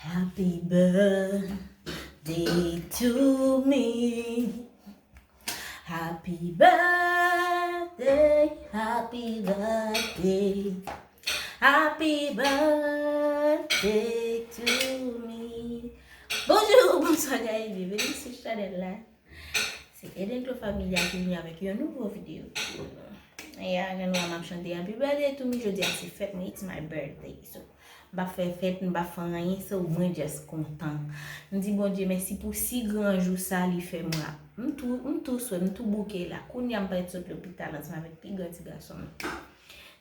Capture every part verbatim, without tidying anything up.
Happy birthday to me. Happy birthday, happy birthday, happy birthday to me. Bonjou, bonswa, guys, byenveni sou chanèl la. Se Eden Clo Family a ki vini avèk yon nouvo videyo pou nou. E a, jan nou wè m ap chante Happy Birthday to Me, jodi a se fèt mwen, it's my birthday. So, m p ap fè fèt, m p ap fè anyen, so mwen just kontan. M di Bondye mèsi pou si gran jou sa li fè mwen. M tou, m tou swe, m tou bouke la. Kounye a m prèt sot lopital ansanm avèk pi gran ti gason m.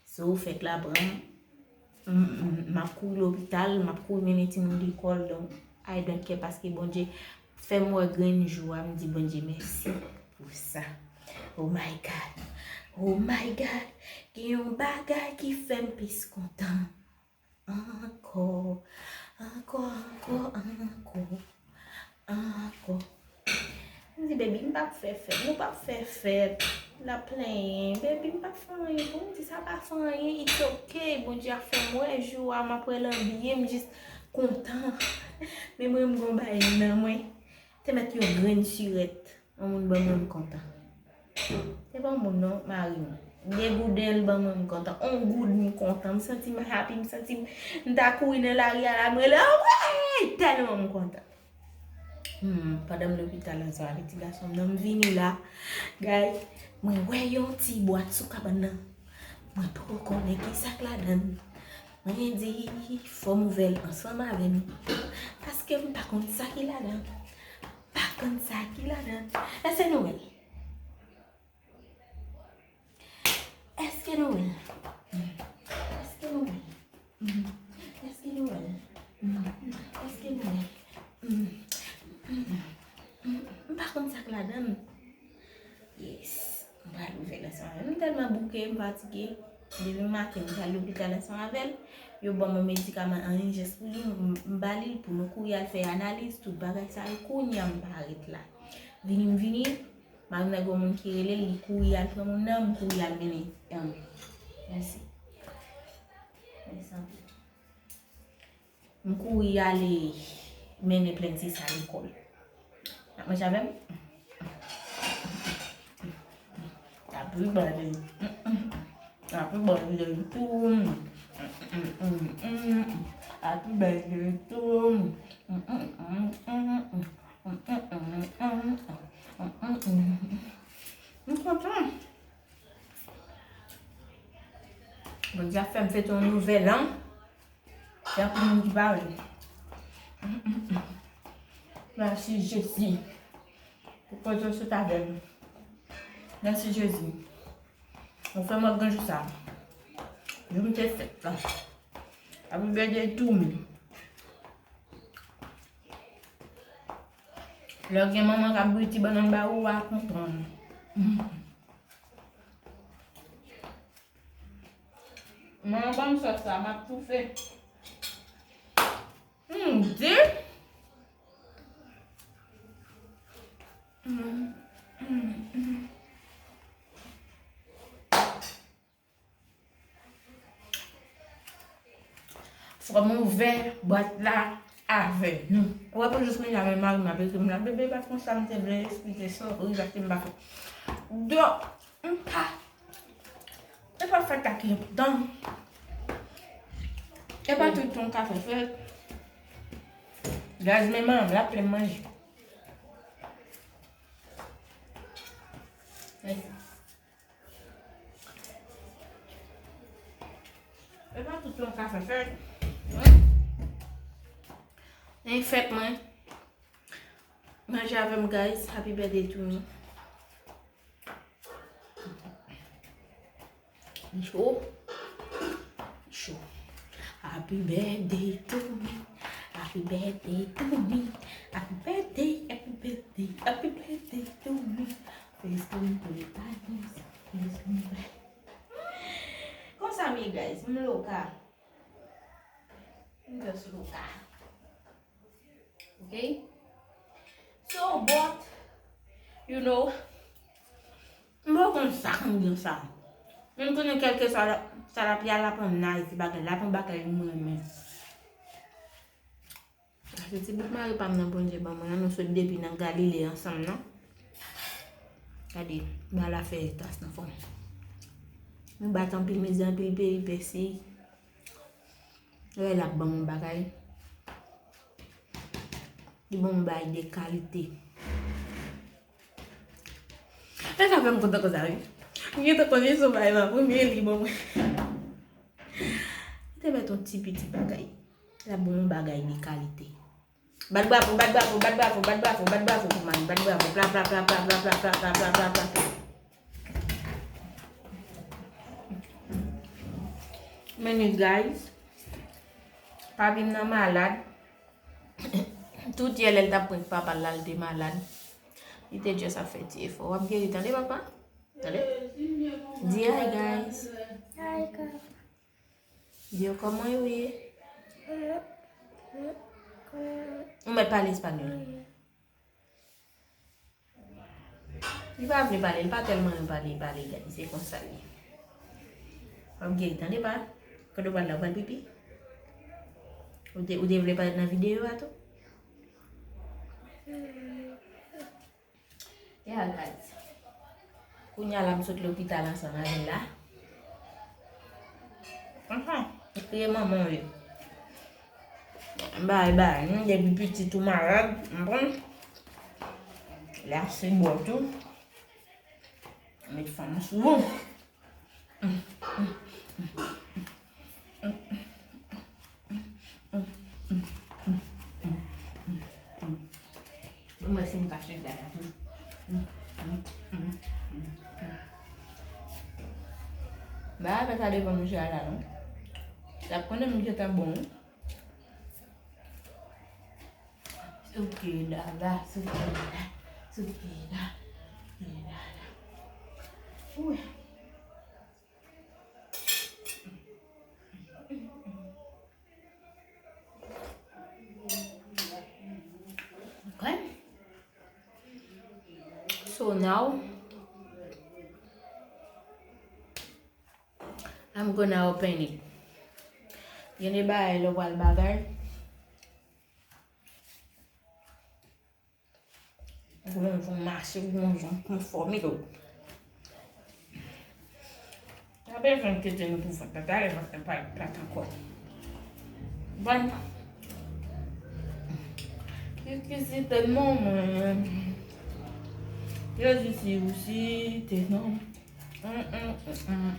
So, fèt la pran m, m, m, m ap kouri lopital, m ap kouri mennen timoun lekòl, donk, I don't care, paske Bondye fè m wè grenn jou a, m di Bondye mèsi pou sa. Oh my God, oh my God, gen yon bagay ki fè m plis kontan. Ankò, ankò, ankò, ankò, ankò. M di, "Baby, m p ap fè fèt, nou p ap fè fèt." L ap plenyen, "Baby, m p ap fè anyen pou ou." M di, "Sa pa fè anyen, it's ok. Bondye ap fè m wè jou a, m ap wè l anbiye, m jis kontan." Men mwen, m gon bagay nan mwen. Te mèt yon grenn sirèt. Yon moun ban mwen, m kontan. Se pa yon moun non, mari m. De gouden l ban mwen, m kontan. On goud, m kontan. M santi m happy, m santi m, m ta kouri nan lari a la, m rele, "Anmwey!" Tèlman m kontan. Hmm, pandan m lopital ansanm avèk ti gason m nan, m vini la. Guys, mwen wè yon ti bwat sou kabann nan. Mwen poko konnen ki sa k ladan l. Mwen di, "Fò m ouvè l ansanm avè nou." Paske m pa konn sa ki ladan l. Pa konn sa ki ladan. Èske nou wè l? Èske nou wè l? Èske nou wè l? Èske nou wè l? Èske nou wè l? M pa konn sa k ladan. Yes. M pral ouvè l ansanm avè l. M tèlman bouke, m fatige. Depi maten, m pral lopital ansanm avè l. Yo ban mwen medikaman an ijans pou li. M, m ba li l pou nou kouri al fè analiz, tout bagay sa yo. Kounye a, m parèt la. Vini, m vini. Mari m nan gen yon moun ki rele l, li kouri al pran moun nan, m kouri al mennen. Mèsi. Mèsi anpil. M kouri ale mennen Plenty sa lekòl. N ap manje avè m? Happy birthday. Happy birthday to me. Happy birthday to me. M kontan. Bondye ap fè m fete yon nouvèl an. Tankou moun ki pa wè m. Mèsi Jezi pou kote w sot avè m. Mèsi Jezi. Ou fè m wè granjou sa. Jou m te fèt la. Happy birthday to me. Lè w gen manman k ap bouyi ti bannann ba ou, w a konprann. Manman ban m sòs la, m ap toufe. M di. Fò m ouvè bwat la avè nou. Ou wè pou jis mwen, men mari m ap ekri m la, "Bebe, pa t konsa m te vle, eskize, sori, paske m pa fè." Donk, m pa, e pa fèt la ki enpòtan. E pa tout tan w ka fè fèt. Gaz men manman m la, plen manje. Mèsi. E pa tout tan w ka fè fèt. Nan fèt mwen. Manje avè m, guys. Happy birthday to me. Li cho. Li cho. Happy birthday to me. Happy birthday to me. Happy birthday, happy birthday, happy birthday to me. Feliz cumpleaños, feliz cumpleaños. Konsa m ye, guys, m loka. M just loka. Ok? So, but, you know, m pa konn sa k andedan sa. Men m konnen kèlkeswa sa l ap ye a, l ap yon nice bagay, l ap yon bagay m renmen. Se ti bout mari pa m nan Bondye ban mwen an, nou sot depi nan Galile ansanm, non? Gade, ba la fè tas nan fon. Nou bat anpil mizè, anpil peripesi. Lè l ap ban m yon bagay, li ban m yon bagay de kalite. E sa fè m kontan konsa, wi. M gentan konnen se yon bagay m ap premye li ban mwen. Li te mèt yon ti piti bagay. L ap ban m yon bagay de kalite. Bat bravo, bat bravo, bat bravo, bat bravo, bat bravo pou mwen. Bat bravo, pla, pla, pla. Men guys, papi m nan malad. Tout yè lè l t ap prank papa l la, l te malad. Li te just ap fè ti efò. W ap geri, tande, papa? Tande? Di hi, guys. Hi, guys. Di yo kòman yo ye. Ou mèt pale espanyòl. Li pa vle pale, li pa tèlman renmen pale, pale, guys. Se konsa l ye. W ap geri, tande, pa? Kote w pral la, w pral pipi? Ou te, ou te vle parèt nan videyo a tou? Ya, guys. Kounye a la, m sot lopital ansanm avè l la. Anhan, li kriye manman w ye. Bay, bay, nou depi pitit ou malad, m konn. La se bò tou. Met fanm sou ou. Mwen si m ka chèche la tou. Ba, pa sa devan mouche a la, non. L ap konnen m gentan bon, wi. Souke dada, souke dada, souke dada, souke dada. Wi. Okay. So now, I'm gonna open it. Gen de bagay lè w pral bagay. Ou konn fè w mache, ou konn fè w fòme tou. Pa bezwen kite nou pou vant la, talè vant la pa plat ankò. Bon. Kikisi tèlman mwen. Jezi si ou si te non. Hum, hum, hum, hum.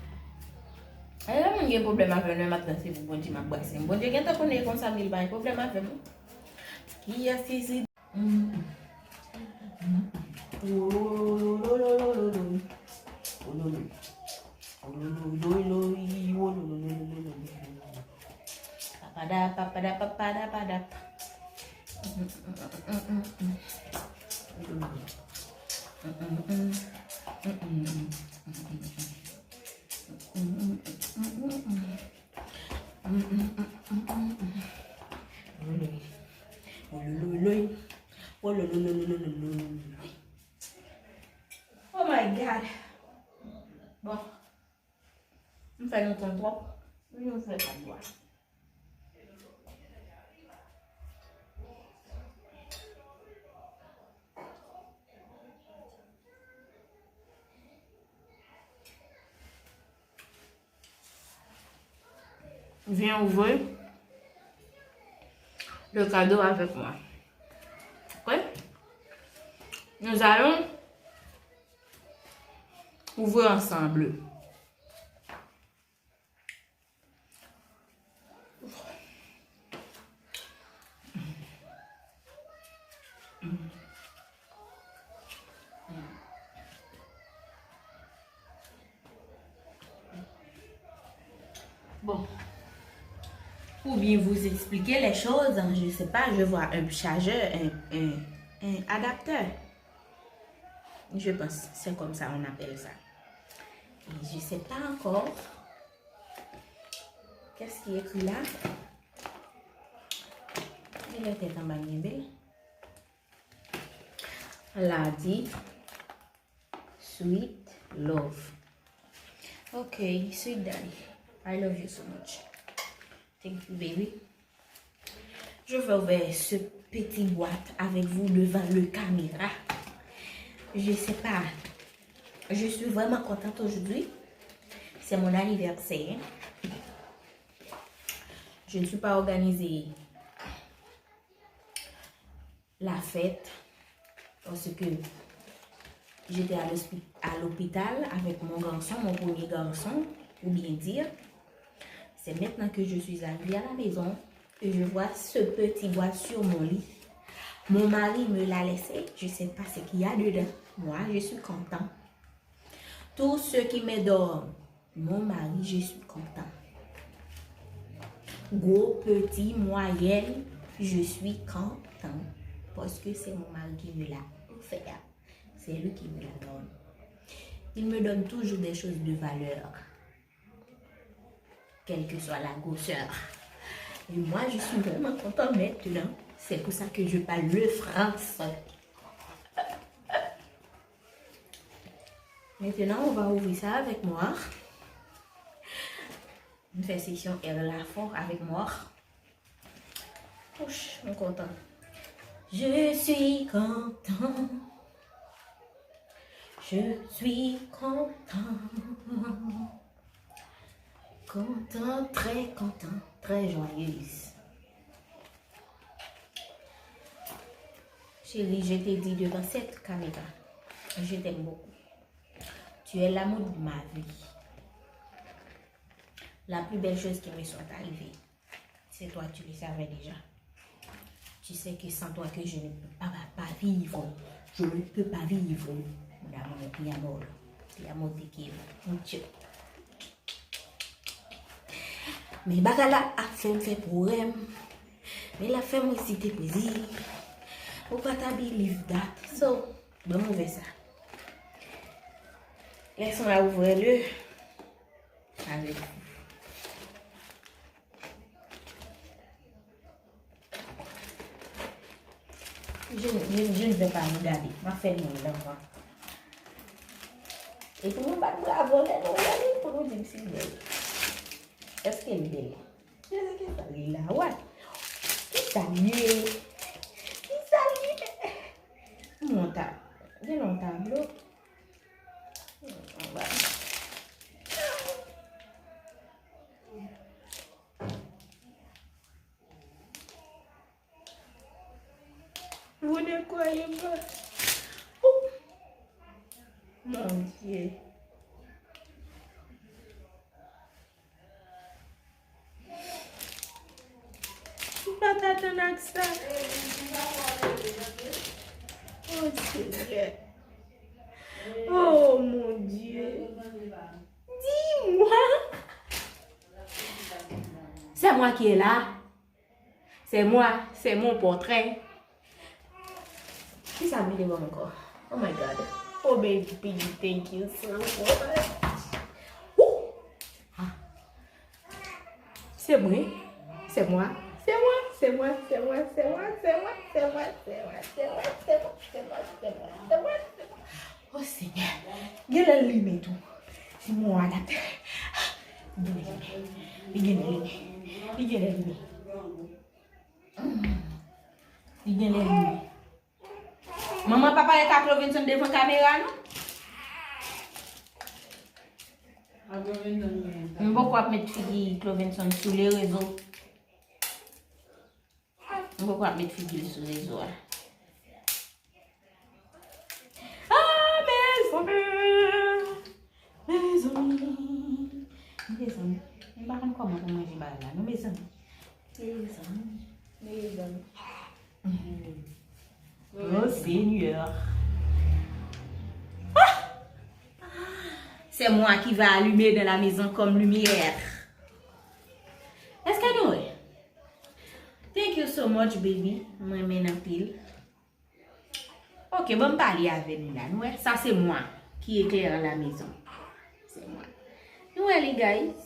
E lè moun gen pwoblèm avè m, lè m ap danse pou Bondye, m ap brase m. Bondye gentan konnen e konsa m ye, li pa gen pwoblèm avè m. Kiyès ki si Papada, papada, papada, pada. Oh my God. Bon. M fè nou konn twòp. Nou fè sa dwa. Viens ouvrir le cadeau avec moi. Ok? Nous allons ouvrir ensemble. Bon. Pour bien vous expliquer les choses, je sais pas, je vois un chargeur, un, un, un adapteur. Je pense, c'est comme ça on appelle ça. Et je sais pas encore. Qu'est-ce qui est écrit là? Gen lè tèt anba m genbe l. La di, sweet love. Ok, sweet daddy. I love you so much. Thank you, baby. Je vais ouvrir ce petit boîte avec vous devant le caméra. Je sais pas. Je suis vraiment contente aujourd'hui. C'est mon anniversaire. Je ne suis pas organisée la fête parce que j'étais à l'hospi- à l'hôpital avec mon garçon, mon premier garçon, pour bien dire. C'est maintenant que je suis arrivée à la maison et je vois ce petit boîte sur mon lit. Mon mari me l'a laissé, je sais pas ce qu'il y a dedans. Moi, je suis content. Tout ce qui me donne mon mari, je suis content. Gros, petit, moyenne, je suis content. Parce que c'est mon mari qui me l'a offert. C'est lui qui me la donne. Il me donne toujours des choses de valeur, quelle que soit la grosseur. Et moi, je suis vraiment content maintenant. C'est pour ça que je parle le français. Maintenant, on va ouvrir ça avec moi. On fait session R la fort avec moi. Ouch, mwen kontan. Je suis content. Je suis content. Content, très content, très joyeuse. Chérie, je t'ai dit devant cette caméra, je t'aime beaucoup. Tu es l'amour de ma vie. La plus belle chose qui me soit arrivée, c'est toi, tu le savais déjà. Tu sais que sans toi que je ne peux pas, pas, pas vivre. Je ne peux pas vivre. Mon amour, te amo, te amo, te quiero mucho. Men bagay la ap fè m fè pwoblèm. Men l ap fè m resite pwezi. Ou pa ta believe that. So, ban m ouvè sa. Laisse-moi ouvrir le avec vous. Je, je, je ne vais pas regarder. M ap fè nou l anvan. E pou nou bat bravo lè nou wè li, pou nou di m si l bèl. Èske l bèl? Jezi, kisa li la? What? Kisa li ye? Kisa li ye? Monta. Gen yon tablo. Anba. Vous ne croyez pas. Oh! Mon Dieu. M pa t atann ak sa. Oh, Seigneur. Oh, mon Dieu. Dis-moi. C'est moi qui est là. C'est moi, c'est mon portrait. Kisa m vin devan ankò? Oh my God. Oh baby, thank you so much. Ouh! Ah. C'est moi, c'est moi, c'est moi, c'est moi, c'est moi, c'est moi, c'est moi, c'est moi, c'est moi, c'est moi, c'est moi, c'est moi, c'est moi, c'est moi, c'est moi. Oh Senyè, genlè l limen tou. Si mwen adapte. Li genlè limen. Li genlè limen. Li genlè limen. Li genlè limen. Manman pa pale ka Clovenson devan kamera non. M poko ap met figi Clovenson sou le rezo. M poko ap met figi l sou rezo a. Ah, mezanmi. Mezanmi. Mezanmi. M pa konn kòman pou manje bagay la non, mezanmi. Mezanmi. Mezanmi. Oh, Seigneur. Ah! C'est moi qui va allumer dans la maison comme lumière. Èske nou wè? Thank you so much, baby. Mwen renmen anpil. Ok, bon, m pale avè nou la. Nou wè, ça c'est moi qui éclaire la maison. C'est moi. Nou wè li, guys.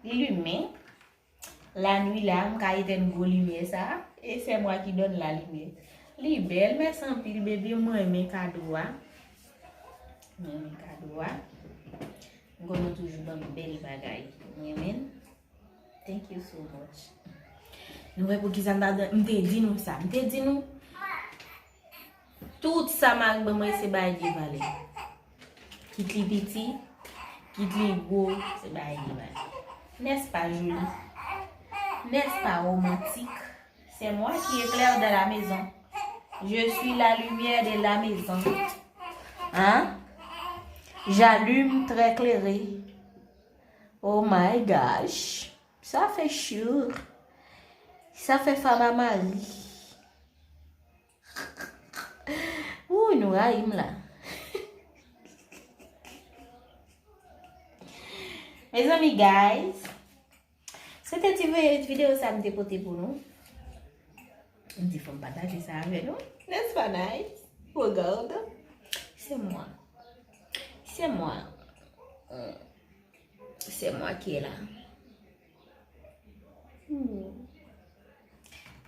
Li limen. Lanwi la, m ka etèn gwo limyè sa. Et c'est moi qui donne la lumière. Li bèl, mèsi anpil, baby. Mwen renmen kado a. Mwen renmen kado a. M konnen w toujou ban m bèl bagay. Mwen renmen l. Thank you so much. Nou wè poukisa m pa, m te di nou sa. M te di nou, tout sa mari ban mwen se bagay de valè. Kit li piti, kit li gwo, se bagay de valè. N'est-ce pas joli? N'est-ce pas romantique? C'est moi qui éclaire dans la maison. Je suis la lumière de la maison. Hein? J'allume très clairé. Oh my gosh. Ça fait chaud. Ça fait femme à mari. Ouh, nou rayi m la. Mezanmi, guys, se te ti vi-, videyo sa m te pote pou nou. M di fò m pataje sa avè nou. N'est-ce pas nice? Regarde. C'est moi. C'est moi. C'est moi qui est là. Hmm.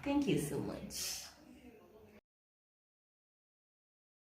Thank you so much.